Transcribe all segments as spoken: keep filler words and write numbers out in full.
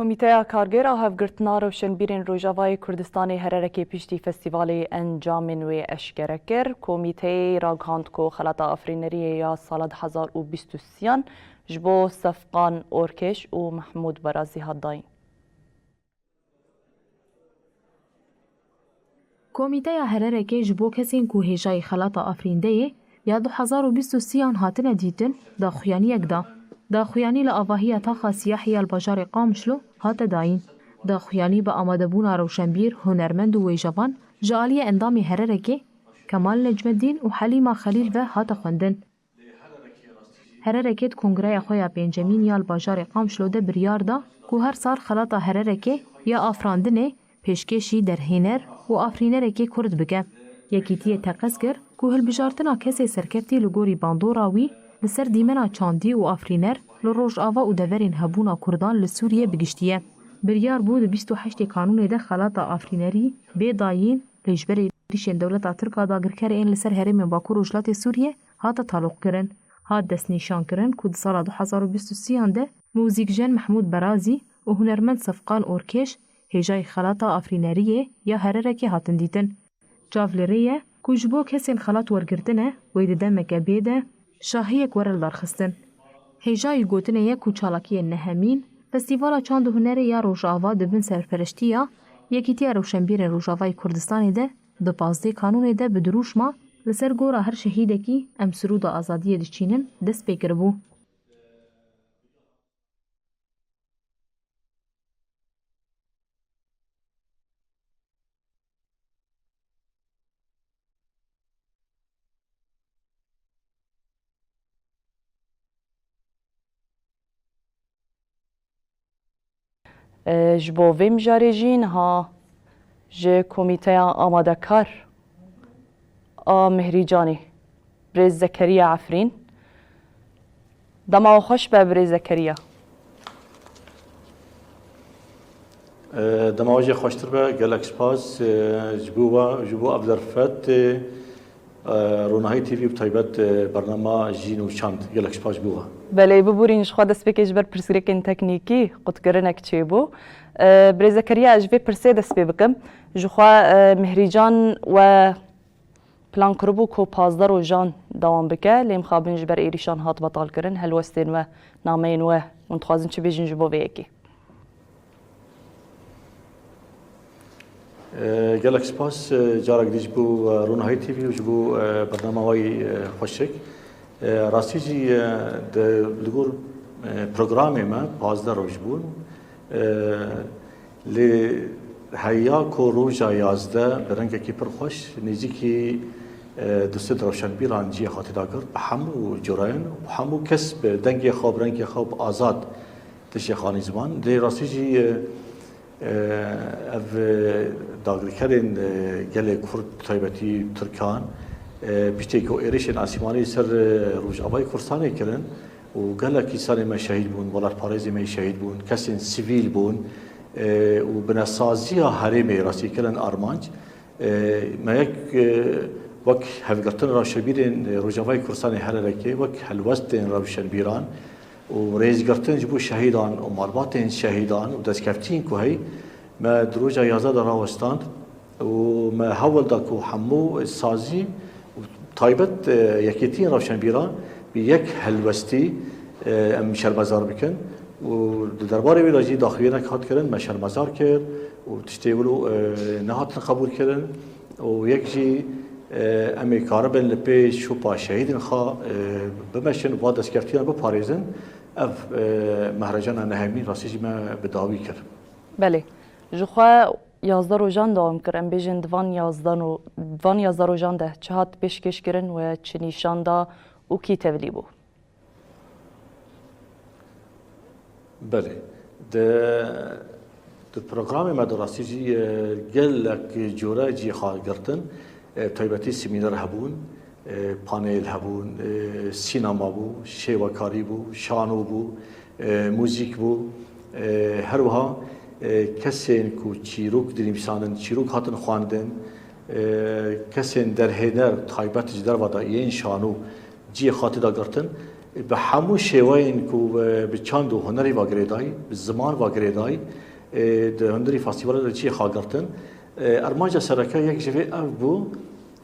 Komîteya Kargêra Hevgirtina Rewşenbîrên Rojavayê Kurdistanê Hererekê piştî festîvalê encamên wê eşkere kir. Komîteyê ragihand ku xelata afirîneriyê ya sala du hezar û bîst û sêyan ji bo Sefqan Orkêş û Mehmûd Barazî hat dayîn. Komîteya Hererekê ji bo kesên ku hêjayî xelata afirîndeyê ya du hezar û bîst û sêyan hatine dîtin, daxuyaniyek da. Daxuyanî li avahiya taxa siyahî ya li bajarê Qamişlo hate dayîn. Daxuyanî bi amadebûna rewşenbîr, hunermend û wêjevan ji aliyê endamê Hererekê Kemal Necmeddîn û Helîma Xelîl ve hate xwendin. Hererekê di kongreya xwe ya pêncemîn ya li bajarê Qamişlo de biryar da ku her sal xelata Hererekê ya afirandinê pêşkêşî derhêner û afirînerekê Kurd bike. Yekîtiyê teqez kir ku hilbijartina kesê serkeftî li gorî bandora wî li ser dîmena çandî û afirîner li Rojava û deverên hebûna Kurdan li Sûriyê bi giştî ye. Biryar bû di bîst û heştê Kanûnê de xelata afirînerî bê dayîn lê ji ber êrîşên dewleta Tirk a dagirker ên li ser herêmên Bakur Rojhilatê Sûriyê hate taloqkirin. Hat destnîşankirin ku di sala du hezar û bîst û sêyan de muzîkjen Mehmûd Berazî û hunermend Sefqan Orkêş hêjayî xelata afirîneriyê ya Hererekê hatin dîtin. Çav li rê ye ku ji bo kesên xelat wergirtine wê di demeke bê de şahiyek were lidarxistin. Hêjayî gotinê ye ku çalakiyên nehemîn, Festîvala Çand û Hunerê ya Rojava di bin serpereştiya Yekîtiya Rewşenbîrên Rojavayê Kurdistanê de di pazdeh Kanûnê de bi dirûşma Li ser gora her şehîdekî em sirûda azadiyê diçînin dest pê kiribû. E, ji bo vê mijarê jî niha ji Komîteya Amadekar a Mihrîcanê, Birêz Zekeriya Efrîn. Dema we xweş be, Birêz Zekeriya. E, dema we jî xweştir be, gelek spas, e, ji bo we, ji bo ev derfet, e, e, Ronahî T V bi taybet, e, bernama Jîn û Çand. Gelek spas ji bo we. Belê, biborîn, ji xwe destpêkê ji ber pirsgirêkên teknîkî qutkirinek çêbû. E, Birêz Zekeriya, ez ji vê pirsê dest pê bikim. Ji xwe, e, Mihrîcan we plan kiribû ku pazdeh rojan dewam bike, lê mixabin ji ber êrîşan hat betalkirin. Helwestên we, nameyên we, hûn dixwazin çi bêjin ji bo vê yekê? E, gelek spas, e, carek dî ji bo, e, Ronahî T V û ji bo, e, bernama wî, e, xweşik. E, rastî jî, e, di, li gor, e, programê me pazdeh roj bûn. E, lê heya ku roja yazdeh bi rengekî pir xweş nêzîkî, e, du sed rewşenbîran cihê xwe tê de girt, bi hemû corayan û hemû kes bi dengê xwe, bi rengê xwe, bi azad tiştê xanî ziman. Lê rastî jî, e, e, ev, e, dagirkerên, e, gelê Kurd, bi taybetî Tirkan, e, piştê ku êrişên asîmanî li ser, e, Rojavayê Kurdistanê kirin û gelek însanê me şehîd bûn, welatparêzê me şehîd bûn, kesên sivîl bûn, e, û binesaziya herêmê rastî kirin armanc. E, me yek, e, wek hevgirtin rewşenbîrên, e, Rojavayê Kurdistanê Hererekê, wek helwestên rewşenbîran û rêzgirtin ji bo şehîdan û malbatên şehîdan û destkeftiyên ku heyî me di roja yazdeh de rawestand û me hewl da ku hemû sazî û taybet, e, yekîtiyên rewşenbîran bi yek helwestî, e, em şermezar bikin û di derbarê wê de jî daxuyaniyek hat kirin, me şermezar kir û tiştê wilo, e, nehatin qebûlkirin û yek jî, e, em ê karibin li pêş şopa şehîdên xwe, e, bimeşin û va destkeftiyê biparêzin. Ev, e, mehrejana nehemîn rastî jî me bi dawî kir. Belê. Ji xwe yazdeh rojan dewam kir. Em bêjin di van yazdeh ro-, di van yazdeh rojan de çi hat pêşkêşkirin we çi nîşan da û kî tevlî bû? Belê. Di, di programê me de rastî jî, e, gelek cure cihê xwe girtin. E, taybetî semîner hebûn, e, panel hebûn, e, sînema bû, şêwekarî bû, şano bû, e, muzîk bû. E, her wiha, e, kesên ku çîrok dinivîsandin, çîrok hatin xwendin, e, kesên derhêner taybet ji derve de yên şano cihê xwe tê de girtin. Bi hemû şêweyên ku, e, bi çand û hunerî ve girêdayî, bi ziman ve girêdayî, e, di hundirî festîvalê de çiyê xwe girtin. E, armanca sereke yek ji vê ev bû,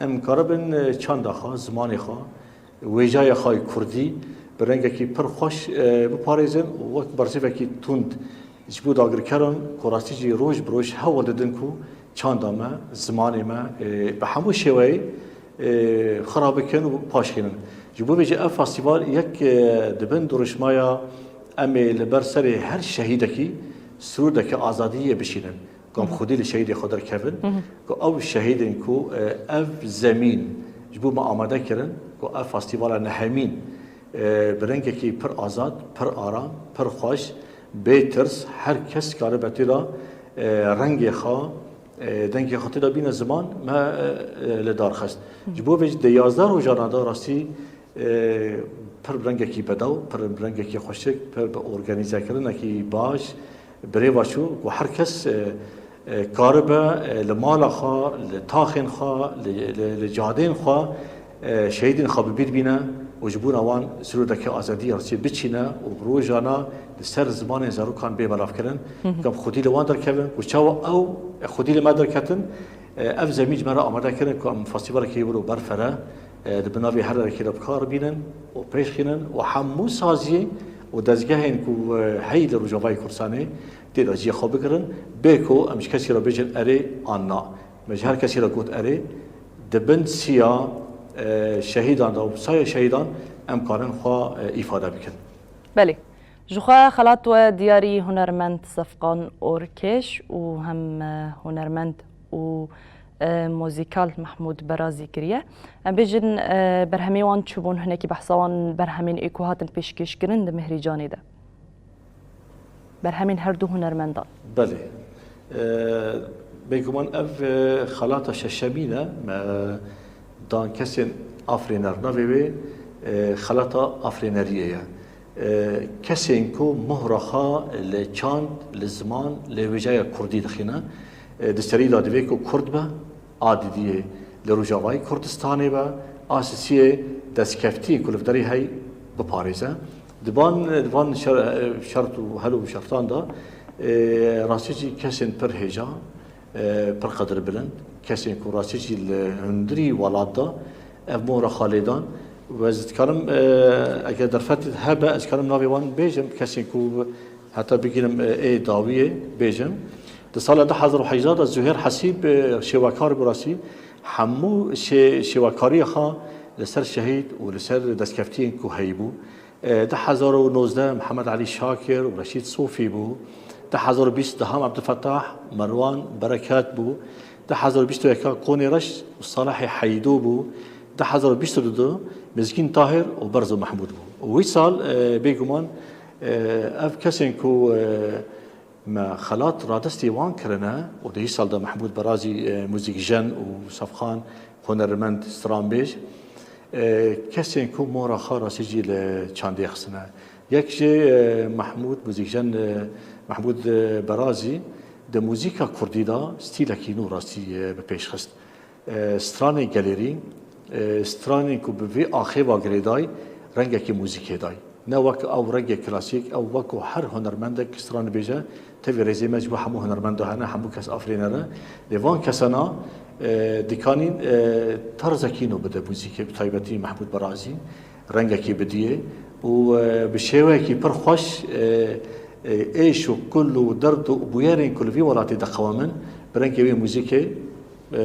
em karibin, e, çanda xwe, zimanê xwe, wêjaya xwe yê kurdî bi rengekî pir xweş, e, biparêzin û wek bersivekî tund ji bo dagirkeran ku rastî jî roj bi roj hewl didin ku çanda me, zimanê me, e, bi hemû şêweyê, e, xira bikin û paşxînin. Ji bo vê jî ev festîval yek, e, di bin dirûşmaya em ê li ber serê her şehîdekî sirûdeke azadiyê bişînin. Ku em xwedî li şehîdê xwe derkevin, ku ew şehîdên ku, e, ev zemîn ji bo me amade kirin, ku ev festîvala nehemîn, e, bi rengekî pir azad, pir aram, pir xweş, bê tirs, her kes karibe tê de, e, rengê xwe, e, dengê xwe tê de bîne ziman, me, e, e, li dar xist. Ji bo vê jî di yazdeh rojana de rastî, e, pir bi rengekî bedew, pir bi rengekî xweşik, pir bi organîzekirinekî baş, bi rê ve çû ku her kes, e, e, karibe, e, li mala xwe, li taxên xwe, li, li, li cadên xwe, e, şehîdên xwe bi bîr bîne û ji bona wan sirûdeke azadiyê rastî biçîne û bi rojana li ser zimanên zarokan bê belavkirin. Ku em xwedî li wan derkevin, ku çawa ew, e, xwedî li me derketin, e, ev zemîn ji me re amade kirin ku em festîvalekî wilo berfere, e, di bin navê her erekî de bi kar bînin û pêş xînin û hemû saziyê û dezgehên ku, e, heyî li Rojavayê Kurdistanê tê de cihê xwe bigirin, bê ku em ji kesî re bêjin erê an na. Me ji her kesî re got erê, di bin siya, e, şehîdan de û bi saya şehîdan em karin xwe, e, îfade bikin. Belê. Ji xwe xelat we diyarî hunermend Sefqan Orkeş û hem, e, hunermend û, e, muzîkal Mehmûd Berazî kiriye. Em bêjin, e, berhemê wan çûbûn, hinekî behsa wan berhemên ê ku hatin pêşkêşkirin di Mihrîcanê de. Berhemên her du hunermendan. Belê. E, bêguman ev, e, xelata şeşemîn e. Me dan kesên afirîner. Navê wê, e, xelata afirîneriyê ye. E, kesên ku mohra xwe li çand, li ziman, li wêjeya kurdî dixîne. E, di serî de divê ku kurd be, a didiyê li Rojavayê Kurdistanê be, a sisiyê destkeftiyên ku li vê derê hey biparêze. Di van, di van şer-, şert û hel û şertan de, e, rastî jî kesên pir hêja, e, pir qedirbilind, kesên ku rastî jî li hundirî welat de ev mora xwe lê dan. Û ez dikarim, e, eger derfetê hebe, ez dikarim navê wan bêjim, kesên ku heta bigînim, e, ê dawiyê bêjim. Di sala du hezar û hejda de Zuhêr Hesîb, e, şêwekar bû rastî. Hemû şê-, şêwekariya xwe li ser şehîd û li ser destkeftiyên ku heyî bû. E, du hezar û nozdeh Mihemed Elî Şakir û Reşîd Sofî bû. Du hezar û bîst Deham Ebdulfetah, Merwan Bereket bû. Du hezar û bîst û yek Konê Reş û Salihê Heydo bû. Du hezar û bîst û du Mizgîn Tahir û Berzo Mehmûd bû. Û wî sal, e, bêguman, e, ev kesên ku, e, me xelat radestî wan kirine û di hî sal de Mehmûd Berazî, e, muzîkjen û Sefxan hunermend stranbêj, e, kesên ku mora xwe rastî jî li çandê xistine. Yek jî, e, Mehmûd, muzîkjen, e, Mehmûd, e, Berazî di muzîka kurdî de stîlekî nû rastî, e, bi pêş xist. E, stranê gelêrî, e, stranên ku bi vê axê ve girêdayî, rengekî muzîkê dayî. Ne wek ew rengê klasîk, ew wek ku her hunermendek stran dibêje, tevî rêzê me ji bo hemû hunermenda hene, hemû kes afirîner e. Lê van kesana, e, dikanîn, e, tarzekî nû bide muzîkê, bi taybetî Mehmûd Berazî rengekî bidiyê û, e, bi şêweyekî pir xweş, e, e, êş û kul û derd û bûyerên ku li vî welatê diqewemin, bi rengê wê muzîkê, e,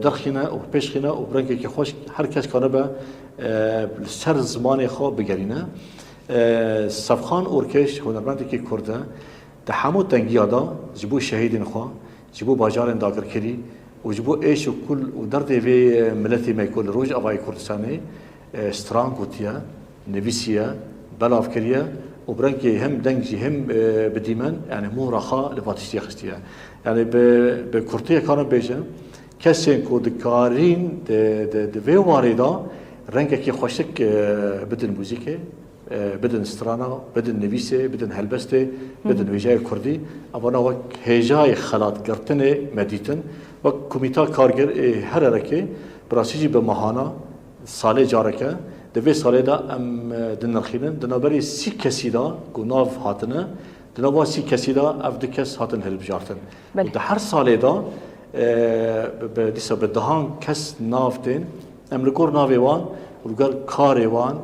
derxîne û pêşxîne û bi rengekî xweş her kes karibe, e, li ser zimanê xwe bigerîne. E, Sefxan Orkeş hunermendekî kurd e. Di hemû tengiya de ji bo şehîdên xwe, ji bo bajarên dagirkirî û ji bo êş û kul û derdê vê, e, miletê me ku li Rojavayê Kurdistanê, e, stran gotiye, nivîsiye, belav kiriye û bi rengê hem deng jî hem, e, bi dîmen, yani mora xwe li va tiştiyê xistiye. Yani bi, bi kurtiyê karim bêjim, kesên ku dikarîn di, di, di vê warê de rengekî xweşik, e, bidin muzîkê, e, bidin strana, bidin nivîsê, bidin helbestê, bidin wêjeyê kurdî, evana wek hêjayê xelat girtinê me dîtin. Wek Komîta Karger ê her erekê, bi rastî jî bi mehana, salê careke, Di vê salê de em, e, dinirxînin, di navberî sî kesî de ku nav hatine, di nava sî kesî de ev du kes hatin hilbijartin. Belê. Û di her salê de, e, bi, bi, dîsa bi dehan kes nav tên, em li gor navê wan û li gor karê wan,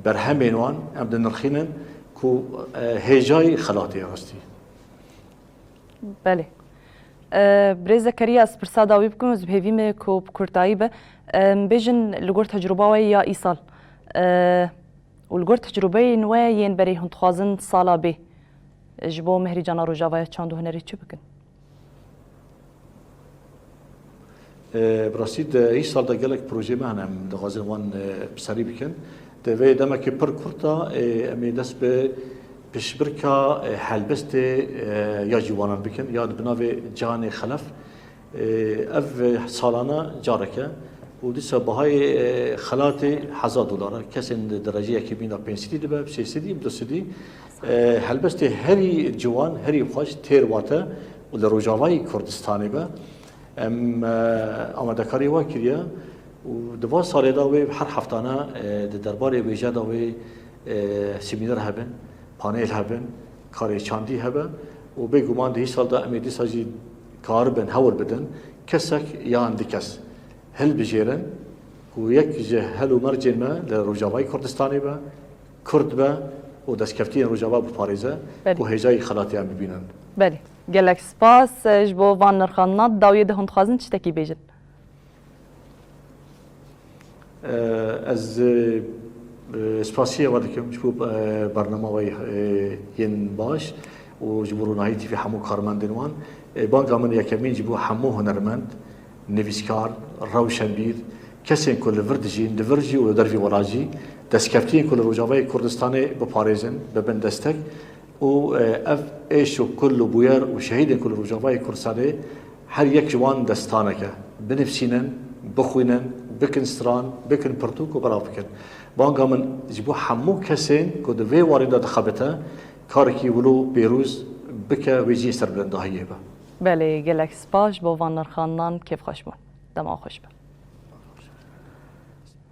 berhemên wan, em dinirxînin ku, e, hêjayî xelatê rastî. Belê. E, Birêz Zekeriya, ez pirsa dawî bikim, ez bi hêvî me ku bi kurtayî be. Em bêjin li gor tecrûba we ya îsal, e, û li gor tecrûbeyên we yên berê hûn dixwazin sala bê ji bo Mehrîcana Rojavaya çand û hunerê çi bikin? E, bi rastî di îsal de gelek projeyê me hene, em dixwazin wan, e, bi serî bikin. Di vê demekê pir kurt de, e, em ê dest bi piştbirka, e, helbestê, e, ya ciwanan bikin, ya bi navê Canê Xelef. E, ev salane carek e û dîsa bihayê, e, xelatê hezar dolar e. Kesên di derecê yekemîn de pênc sedî dibe, sê sedî, du sedî. E, helbestê herî ciwan, herî xweş têr wate û li Rojavayê Kurdistanê be. Em, e, amadekarî wa kiriye û di van salê de wê her heftane, e, di derbarê wêje de wê, e, semîner hebin, panel hebin, karê çandî hebe û bêguman di hîsal de em ê dîsa jî karibin hewl bidin kesek yan du kes hilbijêrin ku yek ji hel û mercên me li Rojavayê Kurdistanê be, Kurd be û destkeftiyên Rojava biparêze Belê. ku hêjayî xelatê em bibînin. Belê. Gelek spas, e, ji bo van nirxandina. Dawiyê de hûn dixwazin tiştekî bêjin? E, ez, e, spasiya we dikim ji bo, e, bernama we, e, yên baş û ji bo Ronahî T V hemû karmendên wan. E, banga min yekemîn ji bo hemû hunermend, nivîskar, rewşenbîr, kesên ku li vir dijîn, li vir jî û li dervî welat jî, destkeftiyên ku li Rojavayê Kurdistanê biparêzin, bibin destek û, e, ev êş û kul û bûyer û şehîdên ku li Rojavayê Kurdistanê her yek ji wan destanek e. Binivîsînin, bixwînin, bikin stran, bikin pirtûk û belav bikin. Banga min ji bo hemû kesên ku di vê warî de dixebite, karekî wilo pêroz bike, wê cihê serbilindahiyê be. Belê, gelek spas ji bo van nirxandinan, kêfxweş bûn. Dema xweş be.